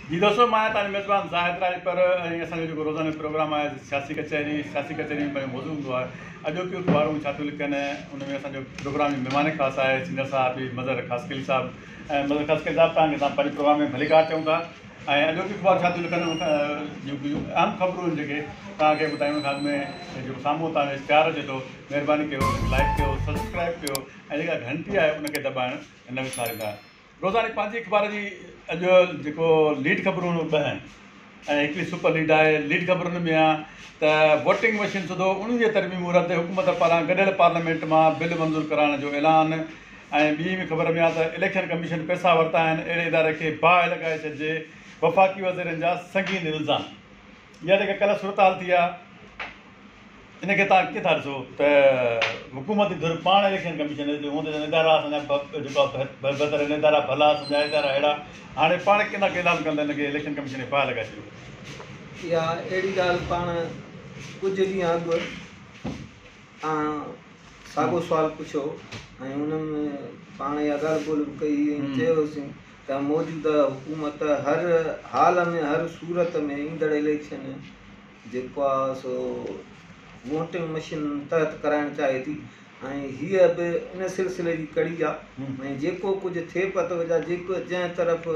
جي دوستو مان آهيان توهان جو ميزبان زاهد راڄپر ۽ اسان جو جيڪو روزانو پروگرام آهي سياسي ڪچهري سياسي ڪچهري ۾ پنهنجو موضوع هوندو آهي اڄوڪيون اخبارون ڇا ٿيون لکن ان ۾ اسان جو پروگرام جو مهمان خاص آهي سينئر صحافي مظهر خاصخيلي صاحب ۽ مظهر خاصخيلي صاحب توهان کي اسان پنهنجي پروگرام ۾ ڀليڪار چئون ٿا ۽ اڄوڪيون اخبارون ڇا ٿيون لکن ان جون ڪجهه اهم خبرون آهن جيڪي توهان کي ٻڌايون ان کان اڳ ۾ جيڪو سامهون توهان جو اشتهار اچي ٿو مهرباني ڪيو ان کي لائڪ ڪيو سبسڪرائب ڪيو ۽ جيڪا گهنٽي آهي ان کي دٻائڻ نه وساريندا. روزاني پنهنجي اخبار جي اڄ جيڪو ليڊ خبرون ٻه آهن ۽ هڪڙي سپر ليڊ آهي ليڊ خبرن ۾ آ ته ووٽنگ مشين سوڌو 19 ترميمون رد حڪومت پاران گڏيل پارليامينٽ مان بل منظور ڪرائڻ جو اعلان ۽ ٻي ۾ خبر ۾ آ ته اليڪشن ڪميشن پئسا ورتا آهن اهڙي اداري کي باهه لڳائي ڇڏجي وفاقي وزيرن جا سنگين الزام اها جيڪا ڪلهه صورتحال ٿي آ ان کي توهان ڪيئن ٿا ڏسو ته حڪومتي ڌر پاڻ اليڪشن ڪميشن جي هوندي چون ادارا اسان جا جيڪو آهي بهتر آهن ادارا ڀلا اسان جا ادارا اهڙا هاڻي پاڻ ڪيئن ٿا اعلان ڪن ته ان کي اليڪشن ڪميشن کي باهه لڳائي ڇڏيو. اها اهڙي ڳالهه پاڻ ڪجهه ڏينهن اڳ توهان ساڳو سوال پڇيو ۽ ان ۾ پاڻ اها ڳالهه ٻولهه به ڪئي هئي ۽ چيوسين ته موجوده حڪومت هر حال ۾ هر صورت ۾ ايندڙ اليڪشن جيڪو آ سو ووٽنگ مشين تحت ڪرائڻ چاهي ٿي ۽ هيء به ان سلسلي جي ڪڙي آ ۽ جيڪو ڪجهه ٿئي پتو يا جيڪو جنهن طرف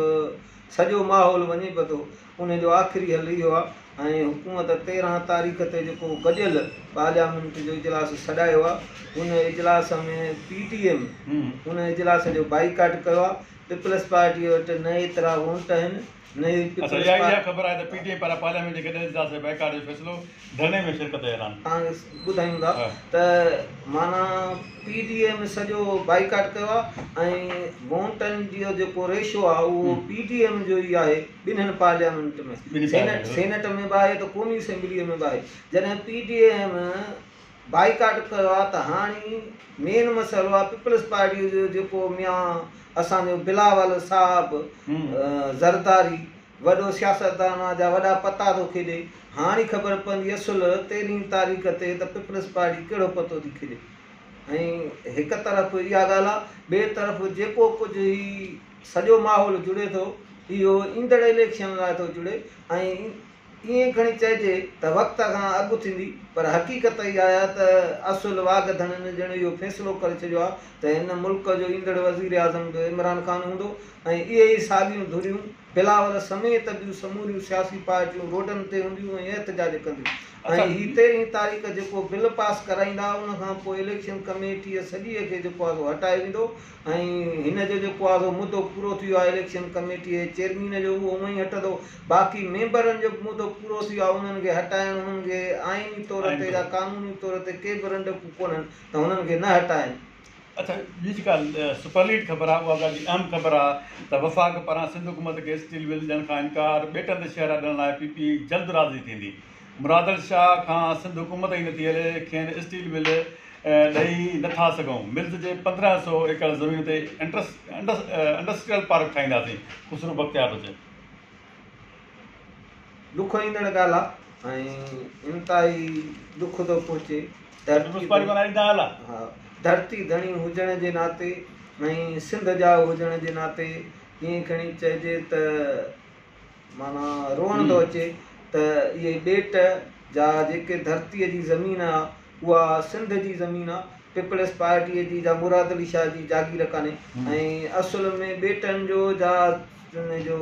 سڄو ماحول وڃي پتو ان جو آخري حل اهو آ ۽ حڪومت 13 تاريخ تي جيڪو گڏيل پارليامينٽ جو اجلاس سڏايو آ ان اجلاس ۾ پي ٽي ايم ان اجلاس جو بائيڪاٽ ڪيو آ پيپلز پارٽي وٽ نه ايترا ووٽ آهن نه ئي اڇا پيپلز اها پار. اها خبر آهي ته پي ٽي آء پاران پارليامينٽ جي گڏيل اجلاس جي بائيڪاٽ جو فيصلو، ڌرڻي ۾ شرڪت جو اعلان. توهان کي ٻڌايون ٿا ته معنيٰ پي ڊي ايم سڄو بائيڪاٽ ڪيو آهي ۽ ووٽن جو جيڪو ريشو آهي اهو پي ڊي ايم جو ئي آهي ٻنهين پارليامينٽ ۾ سينيٽ سينيٽ ۾ به آهي ته قومي اسيمبليء ۾ به آهي جڏهن پي ڊي ايم بائيڪاٽ ڪيو آهي ته هاڻي مين مسئلو آهي پيپلز پارٽيء جو جيڪو ميان اسان جو بلاول صاحب زرداري وڏو سياستدان آ جا وڏا پتا ٿو کيڏي هاڻي خبر پوندي اصل 13 تاريخ تي ته پيپلز پارٽي ڪهڙو پتو ٿي کيڏي ۽ هڪ طرف اها ڳالهه آ ٻئي طرف جيڪو ڪجهه هي سڄو ماحول جڙي ٿو اهو ايندڙ اليڪشن لاء ٿو جڙي ۽ ائين کڻي چئجي ته وقت کان اڳ ٿيندي پر حقيقت اها آهي ته اصل واڳ ڌڻين ڄڻ اهو فيصلو ڪري ڇڏيو آهي ته هن ملڪ جو ايندڙ وزيراعظم به عمران خان هوندو ۽ اهي ئي ساڳيون ڌريون بلاول سميت ٻيون سموريون سياسي پارٽيون روڊن تي هونديون ۽ احتجاج ڪنديون ۽ هي 13 تاريخ جيڪو بل پاس ڪرائيندا ان کان پوء اليڪشن ڪميٽيء سڄيء کي جيڪو آهي سو هٽايو ويندو ۽ هن جو جيڪو آهي سو مدو پورو ٿي ويو آهي اليڪشن ڪميٽيء جي چيئرمين جو اهو هونئن ئي هٽندو باقي ميمبرن جو به مدو پورو ٿي ويو آهي انهن کي هٽائڻ انهن کي آئيني طور تي يا قانوني طور تي ڪي به رنڊڪون ڪونهن ته هنن کي نه هٽائين. اڇا ٻي جيڪا سپر ليڊ خبر آهي اها به ڏاڍي اهم خبر آهي ته وفاق پاران سنڌ حڪومت کي اسٽيل مل ڏيڻ کان انڪار، ٻيٽن تي شهر اڏڻ لاء پي پي جلد راضي ٿيندي. مراد علي شاهه کان سنڌ حڪومت ئي نٿي هلي، کين اسٽيل مل ڏئي نه ٿا سگهون، ملز جي 1500 ايڪڙ زمين تي انڊسٽريل پارڪ ٺاهينداسين، خسرو بختيار ٿو چئي. ڏک ايندڙ ڳالهه آ ۽ انتهائي ڏک ٿو پهچي ڌرتي ڌڻي هجڻ جي ناتي ۽ سنڌ ڄائو هجڻ جي ناتي ائين کڻي چئجي ته معنيٰ روئڻ ٿو اچي ته اهي ٻيٽ جا جيڪي ڌرتيء جي زمين آ اها سنڌ جي زمين آ پيپلز پارٽيء جي جا مراد علي شاهه جي جاگير ڪانهي ۽ اصل ۾ ٻيٽن جو جا ان جو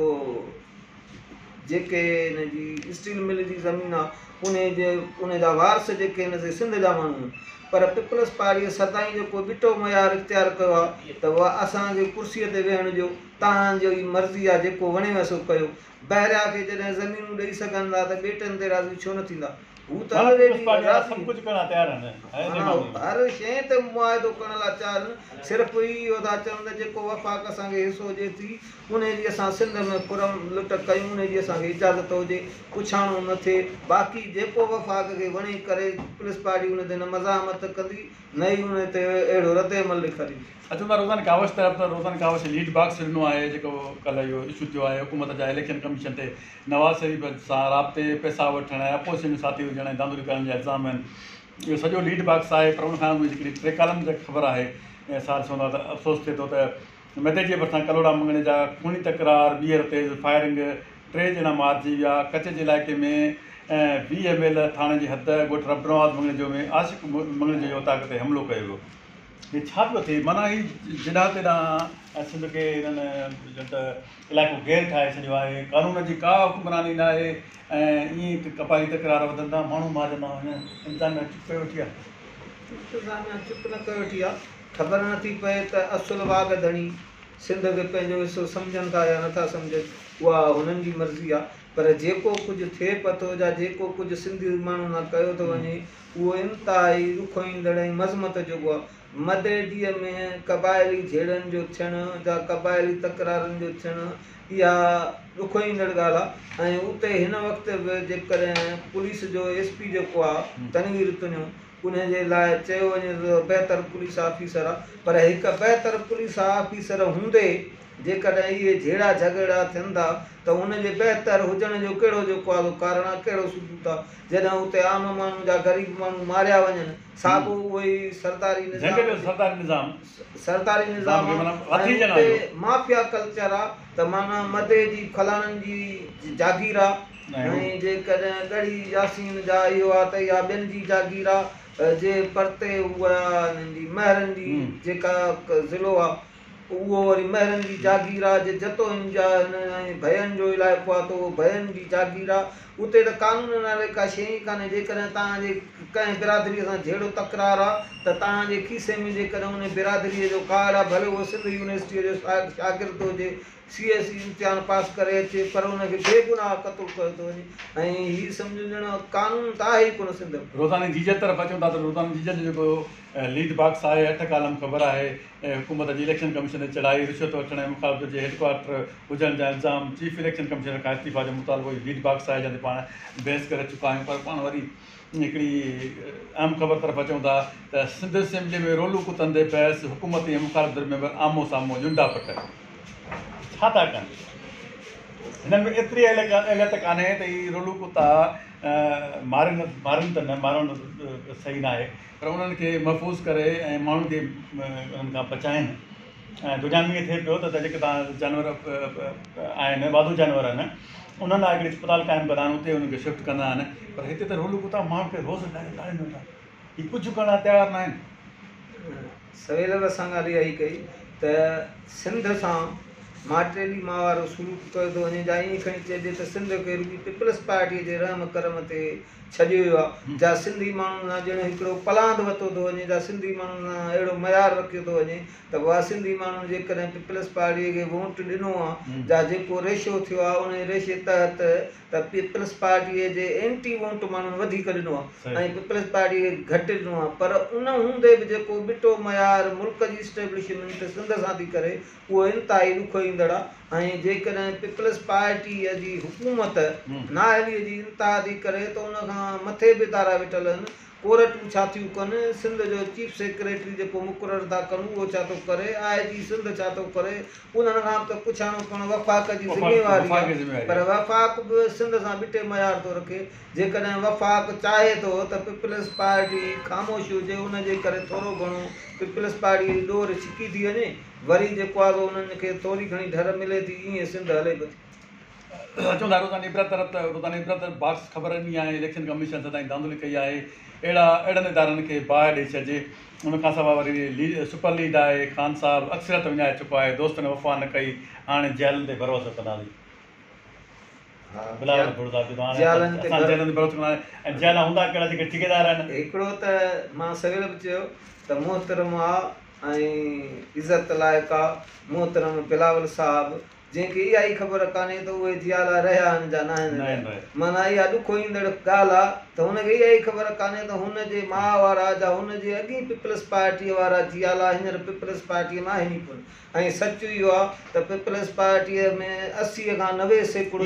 جيڪي ان جي اسٽيل مل جي زمين آ ان جي ان جا وارث جيڪي آهن سي سنڌ جا ماڻهو آهن پر پيپلز پارٽيء سدائين جيڪو ٻٽو معيار اختيار ڪيو آ ته اها اسان کي ڪرسيء تي ويهڻ ڏيو توهان جو ئي مرضي آ جيڪو وڻيو سو ڪيو. بحريا کي جڏهن زمينون ڏئي سگهن ٿا ته ٻيٽن تي راضي ڇو نه ٿيندا؟ هو ته الريڊي راضي معنيٰ هر شيء تي معاهدو ڪرڻ لاء تيار آهن صرف اهو ٿا چون ته جيڪو وفاق اسان کي حصو ڏئي ٿي انهي جي اسان سنڌ ۾ ڦرم لٽ ڪيون انهي جي اسان کي اجازت هجي پڇاڻو نه ٿئي باقي جيڪو وفاق کي وڻي ڪري پوليس پارٽي ان تي نه مزاحمت ڪندي نه ئي ان تي اهڙو رد عمل ڏيکاريندي. اچون ٿا روزاني ڪاوش طرف ته روزاني ڪاوش ليڊ باڪس ڏنو آهي جيڪو ڪلهه اهو اشو ٿيو آهي حڪومت جا اليڪشن ڪميشن تي نواز شريف سان رابطي پئسا وٺڻ ۽ اپوزيشن جو ساٿي هجڻ ۽ ڌانڌلي ڪرڻ جا الزام آهن اهو سڄو ليڊ باڪس آهي پر ان کان اڳ ۾ جيڪڏهن ٽي ڪالم جي خبر آهي سا ڏسون ٿا ته افسوس ٿئي ٿو ته مدئجي ڀرسان ڪلهوڙا مڱڻي جا خوني تڪرار ٻيهر تيز فائرنگ ٽي ڄڻا مارجي ويا، ڪچي جي علائقي ۾ 20 ميل ٿاڻي جي حد ڳوٺ ربنواز مڱڻيجو ۾ عاشق مڱڻيجو جي اوطاق تي حملو ڪيو ويو. هي ڇا پيو ٿئي؟ معنيٰ هي جيڏانهن تيڏانهن سنڌ کي هنن ڄڻ ته علائقو غير ٺاهي ڇڏيو آهي، قانون جي ڪا حڪمراني ناهي ۽ ائين ئي قبائلي تڪرار وڌن ٿا، ماڻهو مارجندا وڃن، انتظاميا چپ ڪيو ويٺي آهي. انتظاميا چپ نه ڪيو ويٺي آهي، خبر نٿي پئي ته اصل واڳ ڌڻي سنڌ کي پنهنجو حصو سمجهن ٿا يا نٿا سمجهن، اها هنن جي مرضي آهي، پر جيڪو ڪجهه ٿئي پٿو جا جيڪو ڪجهه سنڌي ماڻهن سان ڪيو ٿو وڃي، اهو انتهائي ڏکوئيندڙ ۽ مذمت جوڳو آهي. مدئجيء ۾ قبائلي جهيڙن جو ٿيڻ جا قبائلي تڪرارن جو ٿيڻ اها ڏکوئيندڙ ڳالهه آهي ۽ اتي هن وقت به جيڪڏهن پوليس جو ايس پي جيڪو آهي تنوير تنيو انهي جي لاء چيو وڃي ٿو ته بهتر پوليس آفيسر آ پر هڪ بهتر پوليس آفيسر هوندي جيڪڏهن اهي جهيڙا جهڳڙا ٿين ٿا ته ان جي بهتر هجڻ جو ڪهڙو جيڪو آ سو ڪارڻ آ ڪهڙو ثبوت آ جڏهن اتي عام ماڻهو جا غريب ماڻهو ماريا وڃن ساڳو اهو ئي سرداري نظام سرداري نظام آ ۽ اتي مافيا ڪلچر آ ته معنيٰ مدي جي فلاڻن جي جاگير آ ۽ جيڪڏهن ڳڙهي ياسين جا اهو آ ته اها ٻين جي جاگير آ، جي پرتي اها هنن جي مهرن جي جيڪا ضلعو آ اهو وري مهرن جي جاگير آ، جي جتوئين جا ۽ ڀين جو علائقو آ ته اهو ڀين جي جاگير آ. اتي ته قانون نالي ڪا شيء ئي ڪانهي، جيڪڏهن توهان جي ڪنهن برادريء سان جهيڙو تڪرار آ ته توهان جي کيسي ۾ جيڪڏهن ان برادريء جو ڪارڊ آ ڀلي اهو سنڌ يونيورسٽيء جو شاگرد هجي سي ايس سي امتحان پاس ڪري اچي پر ان کي بيگناهه قتل ڪيو ٿو وڃي ۽ هي سمجهو ڄڻ قانون ته آهي ئي ڪونه سنڌ ۾. روزاني جيجل طرف اچون ٿا ته روزاني جيجل جو جيڪو ليڊ باڪس آهي اٺ ڪالم خبر آهي حڪومت جي اليڪشن ڪميشن تي چڙهائي، رشوت وٺڻ ۽ مخالف جي هيڊ ڪوارٽر هجڻ جا الزام، چيف اليڪشن ڪمشنر کان استعيفا جو مطالبو هي ليڊ باڪس آهي جنهن تي پاڻ بحث ڪري چڪا آهيون پر پاڻ وري هڪڙي اهم خبر طرف اچون ٿا ته سنڌ اسيمبلي ۾ رولو ڪتن تي بحث، حڪومتي ۽ مخالف ڌر ميمبر آمهون سامهون ڄنڊا پٽ ڇا ٿا ڪن؟ هنن ۾ ايتري اهليت ڪانهي ته هي رولو ڪتا مارين مارين ته نه مارڻ صحيح ناهي پر انهن کي محفوظ ڪري ۽ ماڻهن کي انهن کان بچائين ۽ دنيا ۾ ائين ٿئي پيو ته جيڪي تان جانور آهن واڌو جانور آهن انهن لاء هڪڙي اسپتال قائم ڪندا آهن اتي انهن کي شفٽ ڪندا آهن پر هتي ته رولو ڪتا ماڻهن کي روز ڏاڙهين ويٺا هي ڪجهه ڪرڻ لاء تيار ناهن. سويل به اسان ڳالهه اها ئي ڪئي ته سنڌ سان ماٽيلي ماء وارو سلوڪ ڪيو ٿو وڃي جا ائين کڻي چئجي ته سنڌ کي رڳي پيپلز پارٽيء جي رحم ڪرم تي ڇڏيو ويو آهي جا سنڌي ماڻهن سان ڄڻ هڪڙو پلاند وتو ٿو وڃي جا سنڌي ماڻهن سان اهڙو معيار رکيو ٿو وڃي ته بابا سنڌي ماڻهن جيڪڏهن پيپلز پارٽيء کي ووٽ ڏنو آهي جا جيڪو ريشو ٿيو آهي ان ريشي تحت ته پيپلز پارٽيء جي اينٽي ووٽ ماڻهن وڌيڪ ڏنو آهي ۽ پيپلز پارٽيء کي گهٽ ڏنو آهي پر ان هوندي به جيڪو ٻٽو معيار ملڪ جي اسٽيبلشمينٽ سنڌ سان ٿي ڪري اهو انتهائي ڏکوئيندڙ آهي ۽ جيڪڏهن پيپلز پارٽيء جي حڪومت نااهليء جي انتها ٿي ڪري ته ان کان مٿي به ادارا ويٺل آهن ڪورٽون ڇا ٿيون ڪن، سنڌ جو چيف سيڪريٽري جيڪو مقرر ٿا ڪن اهو ڇا ٿو ڪري، آء جي سنڌ ڇا ٿو ڪري، انهن کان به ته پڇاڻو ڪرڻ وفاق جي ذميواري آهي پر وفاق به سنڌ سان ٻٽي معيار ٿو رکي، جيڪڏهن وفاق چاهي ٿو ته پيپلز پارٽي خاموش هجي ان جي ڪري ٿورو گهڻو پيپلز پارٽي جي ڏور ڇڪي ٿي وڃي وري جيڪو آهي سو انهن کي ٿوري گهڻي ڍر ملي ٿي ايئن سنڌ هلي به ٿي. اچون ٿا روزاني عبرت طرف ته روزاني عبرت باڪس خبر ڏني آهي اليڪشن ڪميشن سدائين ڌانڌلي ڪئي آهي اهڙا اهڙن ادارن کي باهه ڏئي ڇڏجي ان کان سواء وري سپر ليڊ آهي خان صاحب اڪثريت وڃائي چڪو آهي دوستن وفا نه ڪئي هاڻي جيالن تي ڀروسو ڪنداسين بلاول ڀٽو صاحب چيو ته هاڻي اسان جيالن تي ڀروسو ڪنداسين ۽ جيالا هوندا ڪهڙا جيڪي ٺيڪيدار آهن. هڪڙو ته مان سويل به چيو ته محترم آ ۽ عزت لائق آ محترم بلاول صاحب جنهن کي اها ئي خبر ڪانهي ته اهي جيالا رهيا آهن جا ناهن رهيا. معنيٰ اها ڏکوئيندڙ ڳالهه آ ته هن کي اها ئي خبر ڪانهي ته هن جي ماء وارا جا هن جي اڳين پيپلز پارٽيء وارا جيالا هينئر پيپلز پارٽيء ۾ آهن ئي ڪونه ۽ سچ اهو آ ته پيپلز پارٽيء ۾ 80 کان 90%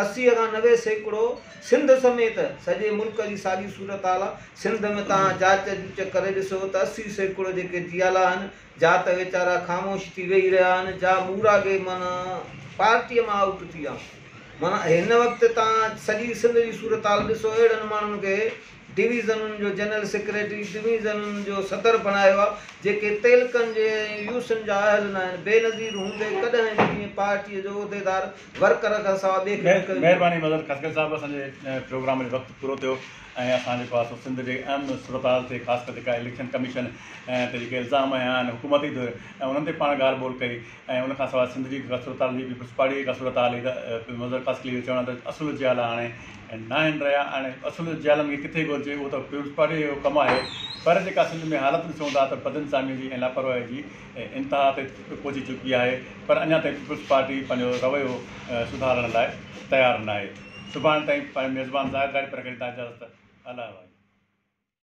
80 کان 90% سنڌ سميت سڄي ملڪ جي ساڳي صورتحال آ. سنڌ ۾ توهان جاچ جوچ ڪري ڏسو ته 80% جيڪي جيالا آهن جا ته ويچارا خاموش ٿي ويهي رهيا آهن، جا موراڳي معنيٰ پارٽيء مان آئوٽ ٿي ويا. معنيٰ هن وقت توهان سڄي سنڌ جي صورتحال ڏسو، اهڙن ماڻهن کي ڊويزنن جو جنرل سيڪريٽري، ڊويزنن جو صدر بڻايو آهي، جيڪي تعلقن جي ۽ يوسين جا اهل ناهن. بينظير هوندي ڪڏهن به ائين پارٽيء جو عهديدار ورڪر کان سواء ٻئي کي نه ڪيو ويندو. مهرباني مظهر خاصخيلي صاحب اسان جي پروگرام جو وقت پورو ٿيو ۽ اسان جيڪو آهي سو سنڌ جي اهم صورتحال تي خاص ڪري جيڪا اليڪشن ڪميشن تي جيڪي الزام هنيا آهن حڪومتي ڌر ۽ انهن تي پاڻ ڳالهه ٻولهه ڪئي ۽ ان کان سواء سنڌ جي صورتحال جي پيپلز پارٽي جي ڪا صورتحال هئي ته مظهر خاصخيلي جو چوڻ آهي ته اصل جيالا هاڻي ناهن رهيا هاڻي اصل جيالن کي ڪٿي ڳولجي اهو ته پيپلز پارٽي جو ڪم آهي پر جيڪا سنڌ ۾ حالت ڏسون ٿا ته بدانتظامي جي ۽ لاپرواهي جي انتها تي پهچي چڪي آهي پر اڃا تائين پيپلز پارٽي پنهنجو رويو سڌارڻ لاء تيار ناهي. سڀاڻي تائين پنهنجي ميزبان زاهد راڄپر کي ڏيندا اجازت. الله واهي.